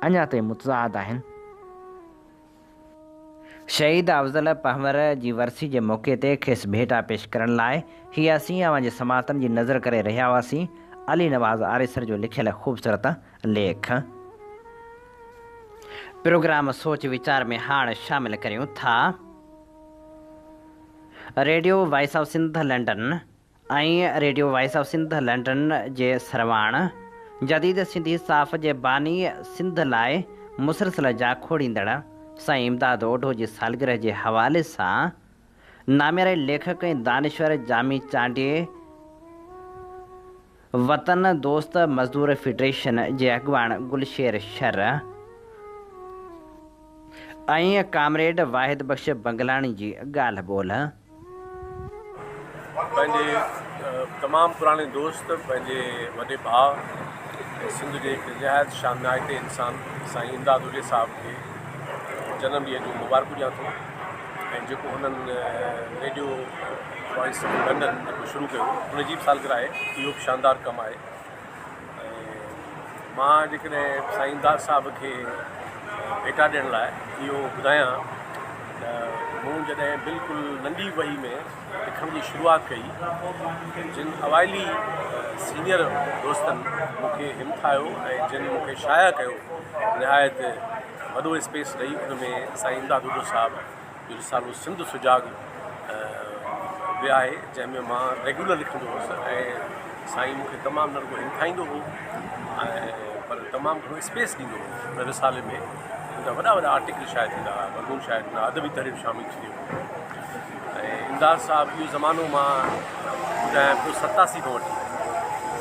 [SPEAKER 2] اڃا تائين متضاد آهن. شهيد افضل پنهور جي ورسي جي موقعي تي کيس ڀيٽا پيش ڪرڻ لاء هي اسين اوهان جي سماعتن جي نذر ڪري رهيا هئاسين علي نواز آريسر جو لکيل خوبصورت ليک. پروگرام سوچ ويچار ۾ هاڻ شامل ڪريون ٿا. Radio voice of Sindh London ۽ radio voice of Sindh London جي سرواڻ، جديد سنڌي صحافت جي باني سنڌ لاء مسلسل جاکوڙيندڙ سائين امداد اوڍو جي سالگرهه جي حوالي سان نامياري ليکڪ ۽ دانشور جامي چانڊيي، وطن دوست مزدور فيڊريشن جي اڳواڻ گلشير شر ۽ ڪامريڊ واحد بخش بنگلاڻي جي ڳالهه ٻولهه.
[SPEAKER 3] پنهنجي تمام پراڻي دوست پنهنجي وڏي ڀاء ۽ سنڌ جي هڪ نهايت شانائتي انسان سائين امداد علي صاحب کي جنم ڏينهن جون مبارڪون ڏيان ٿو ۽ جيڪو هنن ريڊيو وائس آف لنڊن جيڪو شروع ڪيو ان جي به سالگرهه آهي اهو به شاندار ڪم آهي ۽ مان جيڪڏهن سائين امداد صاحب کي ڀيٽا ڏيڻ لاء اهو ٻڌايان ته مون جڏهن بلڪل ننڍي وهي ۾ لکڻ جي شروعات ڪئي ته جن اوائلي سينئر دوستن مون کي همٿايو ۽ جن مون کي شايع ڪيو نهايت وڏو اسپيس ڏئي ان ۾ سائين امداد اوڍو صاحب جو رسالو سنڌ سجاڳ به آهي جنهن ۾ مان ريگيولر لکندو هوس ۽ سائين مون کي تمام نه رڳو همٿائيندو هو ۽ پر تمام گهڻو اسپيس ڏيندو هو ان رسالي ۾ منهنجا وڏا وڏا آرٽيڪل شايع ٿيندا هئا مضمون شايع ٿيندا هئا ادبي تحرير شامل ٿيندي هئي ۽ امداد صاحب اهو زمانو مان ٻڌايان پيو 87 کان وٺي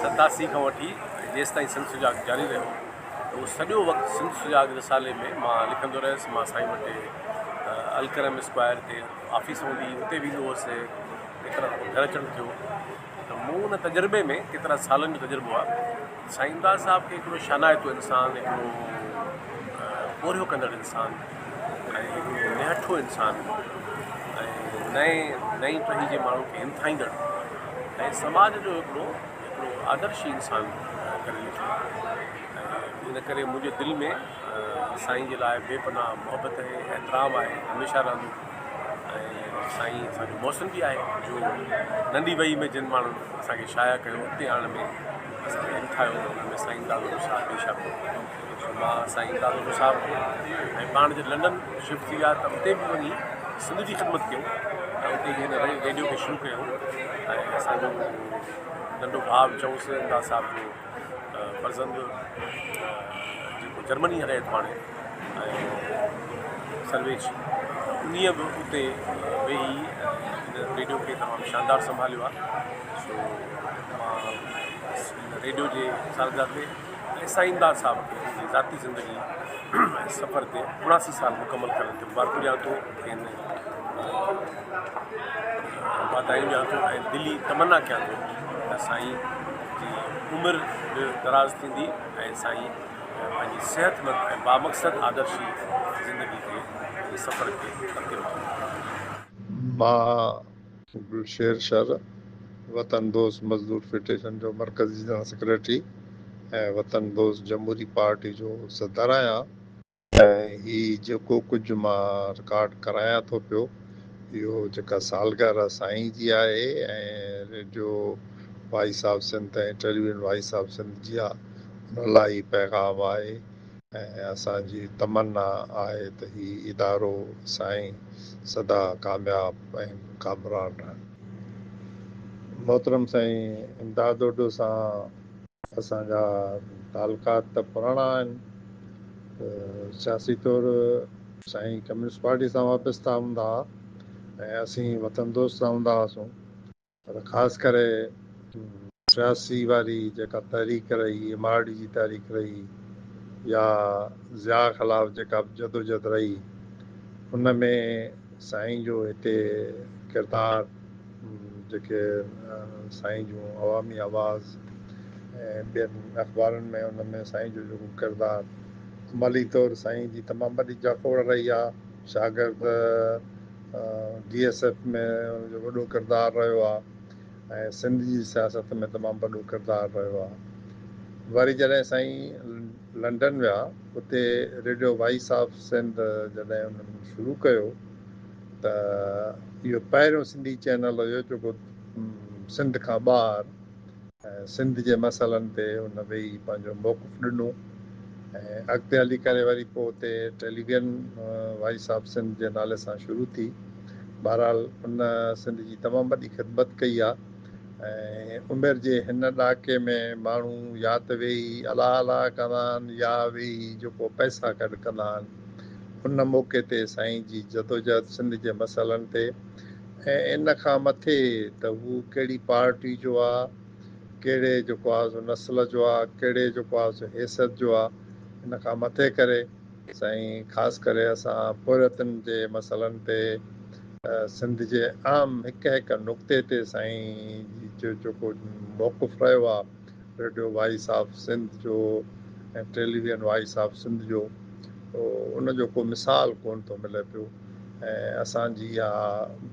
[SPEAKER 3] 87 کان وٺي جيستائين سنڌ سجاڳ جاري رهيو ته اهو سڄو وقت سنڌ سجاڳ رسالي ۾ مان لکندو رهيس. مان سائين وٽ الڪرم اسڪوائر تي آفيس هوندي هئي اتي ويندو هوس. ڪيترا دفعا گهر اچڻ ٿيو ته مون ان تجربي ۾ ڪيترا سالن جو تجربو آهي سائين امداد صاحب کي هڪڙو شانائتو انسان هڪڙو پورهيو ڪندڙ انسان ۽ هڪڙو نهٺو انسان ۽ نئين نئين ٽهي جي ماڻهن کي همٿائيندڙ ۽ سماج جو هڪڙو هڪڙو آدرشي انسان ڪري لکيو ۽ ان ڪري منهنجي دل ۾ سائين جي لاء بي پناهه محبت آهي احترام آهي هميشه رهندو ۽ سائين اسان جو محسن به آهي جو ننڍي وهي ۾ جن ماڻهن اسان کي شايع ڪيو اڳتي آڻڻ ۾ اسان کي همٿايو ان ۾ سائين دادو صاحب به شامل سو مان سائين دادو صاحب کي ۽ پاڻ جڏهن لنڊن شفٽ ٿي ويا ته اتي به وڃي سنڌ جي خدمت ڪيون ۽ اتي ئي هن ريڊيو کي شروع ڪيو ۽ اسان جو ننڍو ڀاء به چئونس امداد صاحب جو فرزند جيڪو جرمني رهي ٿو هاڻي ۽ سرويچ انهيء به اتي ويهي هن ريڊيو کي تمام شاندار سنڀاليو آهي سو مان هن ريڊيو جي سالگرهه تي ۽ سائين امداد صاحب کي پنهنجي ذاتي زندگي ۽ سفر تي 79 سال مڪمل ڪرڻ تي مبارڪون ڏيان ٿو کين واڌايون ڏيان ٿو ۽ دلي تمنا ڪيان ٿو ته سائين جي عمر به دراز ٿيندي ۽ سائين پنهنجي صحتمند ۽ بامقصد آدرشي زندگي کي جي سفر کي اڳتي وڌائيندا.
[SPEAKER 4] مان گلشير شر، وطن دوست مزدور فيڊريشن جو مرڪزي جنرل سيڪريٽري ۽ وطن دوست جمهوري پارٽي جو صدر آهيان. ۽ هي جيڪو ڪجهه مان رڪارڊ ڪرايان ٿو پيو اهو جيڪا سالگرهه سائين جي آهي ۽ radio voice of Sindh ۽ television voice of Sindh جي آ ان لاء هي پيغام آهي ۽ اسان جي تمنا آهي ته هي ادارو سائين سدا ڪامياب ۽ ڪامران رهن. محترم سائين امداد اوڍو سان اسان جا تعلقات ته پراڻا آهن ته سياسي طور سائين ڪميونسٽ پارٽي سان وابسته هوندا ها ۽ اسين وطن دوست سان هوندا هئاسون پر خاص ڪري 83 واري جيڪا تحريڪ رهي ايم آر ڊي جي تحريڪ رهي يا ضياء خلاف جيڪا به جدوجھد رهي ان ۾ سائين جو هتي ڪردار جيڪي سائين جون عوامي آواز ۽ ٻين اخبارن ۾ ان ۾ سائين جو جيڪو ڪردار عملي طور سائين جي تمام وڏي جاکوڙ رهي آ شاگرد ڊي ايس ايف ۾ ان جو وڏو ڪردار رهيو آ ۽ سنڌ جي سياست ۾ تمام وڏو ڪردار رهيو آ وري جڏهن سائين لنڊن ويا اتي ريڊيو وائس آف سنڌ جڏهن انهن شروع ڪيو ته اهو پهريون سنڌي چينل هيو جيڪو سنڌ کان ٻاهر سنڌ جي مسئلن تي ان ويهي پنهنجو موقف ڏنو ۽ اڳتي هلي ڪري وري پوء اتي ٽيليويزن وائس آف سنڌ جي نالي سان شروع ٿي. بهرحال ان سنڌ جي تمام وڏي خدمت ڪئي آ ۽ عمر جي هن ڏاڪي ۾ ماڻهو يا ته ويهي الله الله ڪندا آهن يا ويهي جيڪو پئسا گڏ ڪندا آهن. ان موقعي تي سائين جي جدوجهد سنڌ جي مسئلن تي ۽ ان کان مٿي ته هو ڪهڙي پارٽي جو آ، ڪهڙي جيڪو آ سو نسل جو آ، ڪهڙي جيڪو آ سو حيثيت جو آ، ان کان مٿي ڪري سائين خاص ڪري اسان پورهيتن جي مسئلن تي سنڌ جي عام هڪ هڪ نقطي تي سائين جو جيڪو موقف رهيو آ ريڊيو وائس آف سنڌ جو ۽ ٽيليويزن وائس آف سنڌ جو ان جو ڪو مثال ڪونه ٿو ملي پيو ۽ اسان جي اها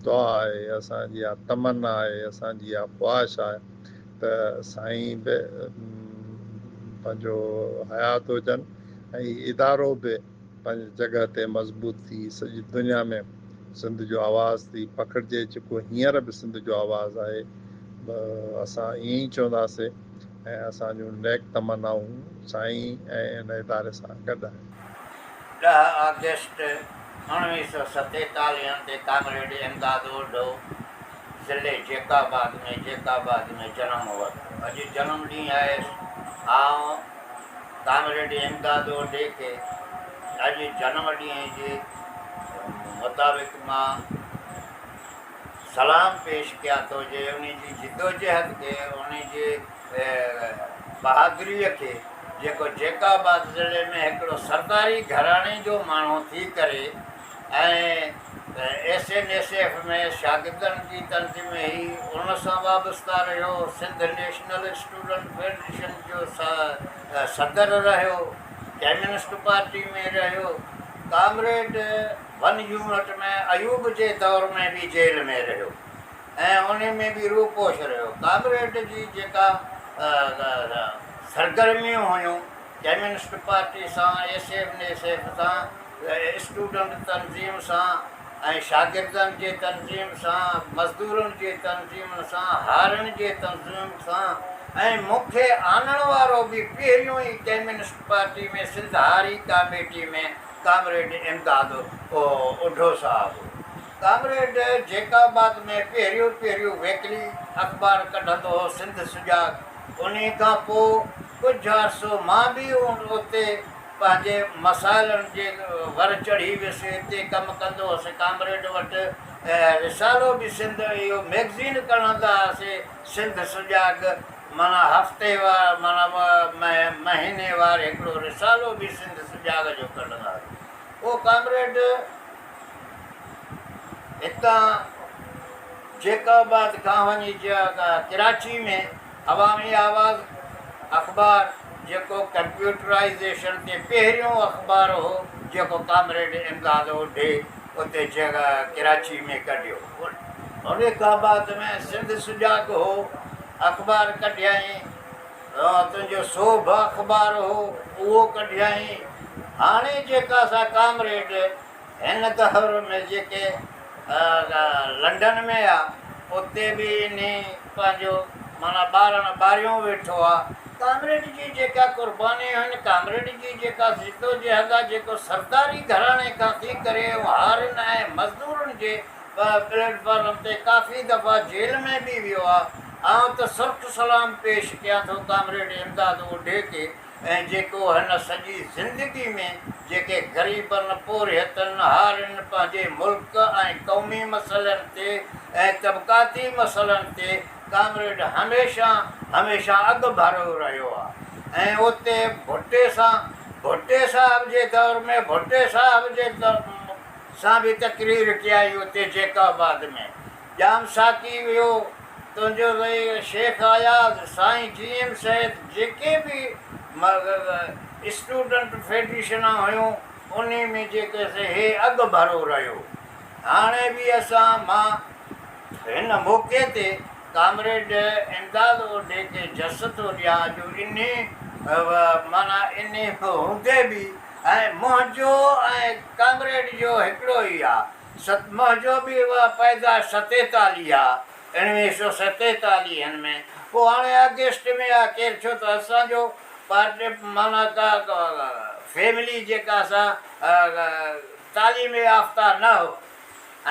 [SPEAKER 4] دعا آهي، اسان جي اها تمنا آهي، اسان جي اها خواهش آهي ته سائين به پنهنجو حيات هجن ۽ هي ادارو به پنهنجي جڳهه تي مضبوط ٿي سڄي دنيا ۾ سنڌ جو آواز ٿي پکڙجي جيڪو هينئر به سنڌ جو آواز آهي اسان ائين ئي چونداسي ۽ اسان جون نيڪ تمنائون سائين ۽ ان اداري سان گڏ آهن.
[SPEAKER 5] ڏهه آگسٽ اڻويهه سؤ ستيتاليهن تي ڪامريڊ امداد اوڍو ضلعي جيڪب آباد ۾ جيڪب آباد ۾ جنم ورتو. اڄ جنم ڏينهن آهيس. آئون ڪامريڊ امداد اوڍي کي اڄ جنم ڏينهن جي مطابق مان سلام پيش ڪيان ٿو جي انهي جي جدوجهد کي انهي جي بهادريء کي جيڪو جيڪب آباد ضلعي ۾ هڪڙو سرداري گهراڻي جو ماڻهو ٿي ڪري ۽ ايس اين ايس ايف ۾ شاگردن جي تنظيم هئي ان سان وابسته رهيو، سنڌ نيشنل اسٽوڊنٽ فيڊريشن جو صدر رهيو، ڪميونسٽ پارٽي ۾ رهيو، ڪامريڊ ون يونٽ ۾ ايوب جي دور ۾ به جيل ۾ رهيو ۽ انهي ۾ به روپوش رهيو. ڪامريڊ جي جيڪا سرگرميون هيون ڪميونسٽ پارٽي سان، S F N S F سان، اسٽوڊنٽ تنظيم سان ۽ شاگردن جي تنظيم سان، مزدورن جي تنظيمن سان، هارين جي تنظيم سان ۽ مون کي آڻڻ وارو به پهريون ئي ڪميونسٽ پارٽي ۾ سنڌ هاري ڪاميٽي ۾ ڪامريڊ امداد اوڍو صاحب هو. ڪامريڊ جيڪب آباد ۾ پهريون پهريون ويڪلي اخبار ڪڍندو هو سنڌ سجاڳ. انهي کان پوء ڪجهه عرصو مان به اتي پنهنجي مسائلن جي ور چڙهي ويس. اتي ڪم ڪندو هوس ڪامريڊ وٽ رسالو به سنڌ اهو مئگزين ڪڍندا هئاسي سنڌ سجاڳ. معنيٰ هفتي وار معنيٰ مهيني وار هڪڙو رسالو به سنڌ سجاڳ جو ڪڍندا هئاسين. اهو ڪامريڊ هتان جيڪب آباد کان وڃي ڪراچي ۾ عوامي آواز اخبار جيڪو ڪمپيوٽرائيزيشن تي پهريون اخبار هو جيڪو ڪامريڊ امداد اوڍي اتي ڪراچي ۾ ڪڍيو. جيڪب آباد ۾ سنڌ سجاڳ هو اخبار ڪڍيائين، تنهنجو سوڀ اخبار هو، اهو ڪڍيائين. هاڻي جيڪا سا ڪامريڊ هن دور ۾ جيڪي لنڊن ۾ آ، اتي به انهي پنهنجو معنيٰ ٻارڻ ٻاريون ويٺو آ. ڪامريڊ جي جيڪا قرباني هن ڪامريڊ جي جيڪا جدوجهد آ، جيڪو سرداري گهراڻي کان ٿي ڪري ۽ هارين ۽ مزدورن جي پليٽ فارم تي ڪافي دفعا جيل ۾ به ويو آ. آئون ته سرخ سلام پيش ڪيان ٿو ڪامريڊ امداد اوڍي کي ۽ جيڪو هن سڄي زندگي ۾ جيڪي غريبن، پورهيتن، هارين، پنهنجي ملڪ ۽ قومي مسئلن تي ۽ طبقاتي مسئلن تي ڪامريڊ هميشه هميشه اڳ ڀرو رهيو آ ۽ اتي ڀٽي سان ڀٽي صاحب جي دور ۾ ڀٽي صاحب جي سان به تقرير ڪيائي اتي جيڪب آباد ۾ ڄام ساقي ويو. تنهنجو وري شيخ اياز، سائين جي ايم سيد جيڪي به اسٽوڊنٽ فيڊريشنان هيون انهي ۾ جيڪي سي هي اڳ ڀرو رهيو. هاڻي به اسان مان هن موقعي تي ڪامريڊ امداد اوڍي کي جس ٿو ڏيان جو انهي معنيٰ انهي هوندي به ۽ منهنجو ۽ ڪامريڊ جو هڪڙو ئي آ. ست منهنجو به اها پيدائش ستيتاليهه آ، اڻويهه سو ستيتاليهن ۾، پوء هاڻي آگسٽ ۾ آ ڪير ڇو ته اسان جو پارٽي معنيٰ ڪا فيملي جيڪا سا تعليم يافته نه هو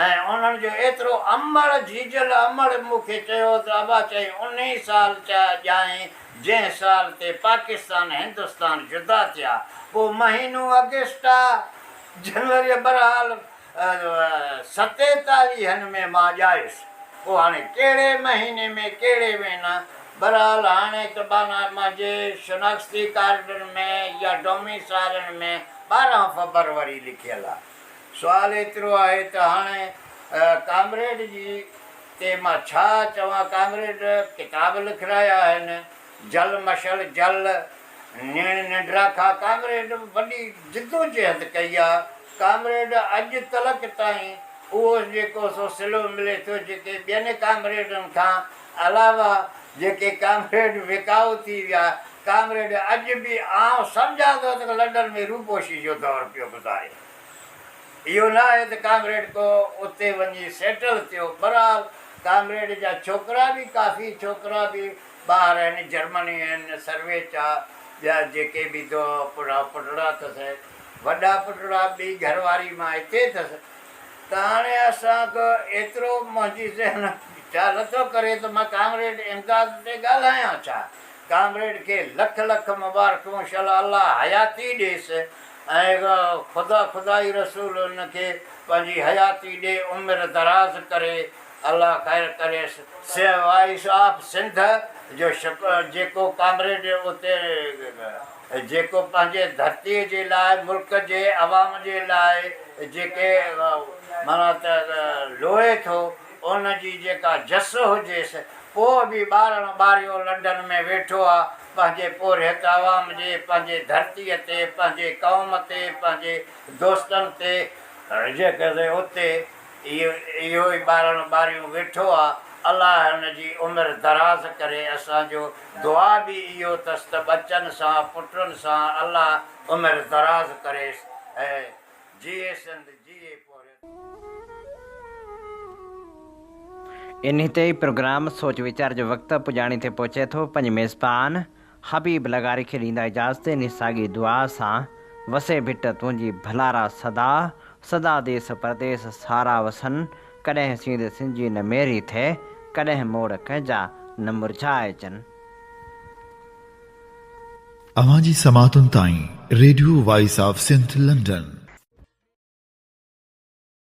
[SPEAKER 5] ۽ انهن جو ايترو امڙ جيجل امڙ مون کي چيو ته ابا چئي انهي سال ڄائين جنهن سال تي پاڪستان هندستان جدا ٿيا پوء مهينو آگسٽ آ جنوري بهرحال ستيتاليهن ۾ مان ڄايس. پوء هاڻي ڪهڙي مهيني ۾ ڪهڙي مهينا، بهرحال هاڻي ته معنيٰ منهنجي شناختي ڪارڊن ۾ يا ڊوميسائلن ۾ 12 فبروري لکيل آ. سوال ايترو آهي ته هاڻي ڪامريڊ جي تي مان ڇا چوان، ڪامريڊ ڪتاب لکرايا آهن، جل مشعل جل، نيڻ ننڊرا کان ڪامريڊ وڏي جدوجهد ڪئي آ. ڪامريڊ اڄ تلڪ تائين اهو جيڪو سو صلو ملي ٿو جيڪي ٻين ڪامريڊن کان علاوه جيڪي ڪامريڊ وڪائو ٿي ويا ڪامريڊ اڄ به آئون سمجهان ٿو ته لنڊن ۾ روپوشي جو دور پيو گذاري اهو نه آهي ته ڪامريڊ ڪو اتي وڃي سيٽل ٿيو بهرحال ڪامريڊ جا ڇوڪرا به ڪافي ڇوڪرا به ٻاهر آهن جرمني آهن سرويچ آ ٻيا جيڪي به دو پٽڙا اٿس وڏا پٽڙا ٻي گهر واري مان هتي اٿس ته هاڻي اسان ته ايترو منهنجي ذهن ڇا نٿو ڪري ته مان ڪامريڊ امداد تي ڳالهايان ڇا ڪامريڊ کي لک لک مبارڪون شل الله حياتي ڏيس ۽ خدا خدائي رسول ان کي پنهنجي حياتي ڏي عمر دراز ڪري الله خير ڪريس. سي وائيس آف سنڌ جو جيڪو ڪامريڊ اتي جيڪو پنهنجي ڌرتي جي لاء ملڪ جي عوام جي لاء جيڪي معنيٰ ته لوئي ٿو ان جي جيڪا جس هجيس پوء به ٻارڻ ٻاريو لنڊن ۾ ويٺو آ پنهنجي پورهيت عوام جي پنهنجي ڌرتي تي پنهنجي قوم تي پنهنجي دوستن تي جيڪي اتي اهو ئي ٻارڻ ٻاريون ويٺو آ الله هن جي عمر دراز ڪري اسان جو دعا به اهو ٿس ته ٻچن سان پٽن سان الله عمر دراز ڪريس ۽ جيئي سنڌ جيئي پورهيت.
[SPEAKER 2] انهي تي ئي پروگرام سوچ ويچار جو وقت پڄاڻي تي پهچي ٿو پنهنجي ميزبان حبيب لغاري کي ڏيندا اجازت انهي ساڳي دعا سان وسي ڀٽ تنهنجي ڀلارا سدا سدا ديس پرديس سارا وسن ڪڏهن سينڌ سنجي نه ميري ٿئي ڪڏهن موڙ ڪنهن جا نه مرجهائجن.
[SPEAKER 1] اوهان جي سماعتن تائين radio voice of Sindh London.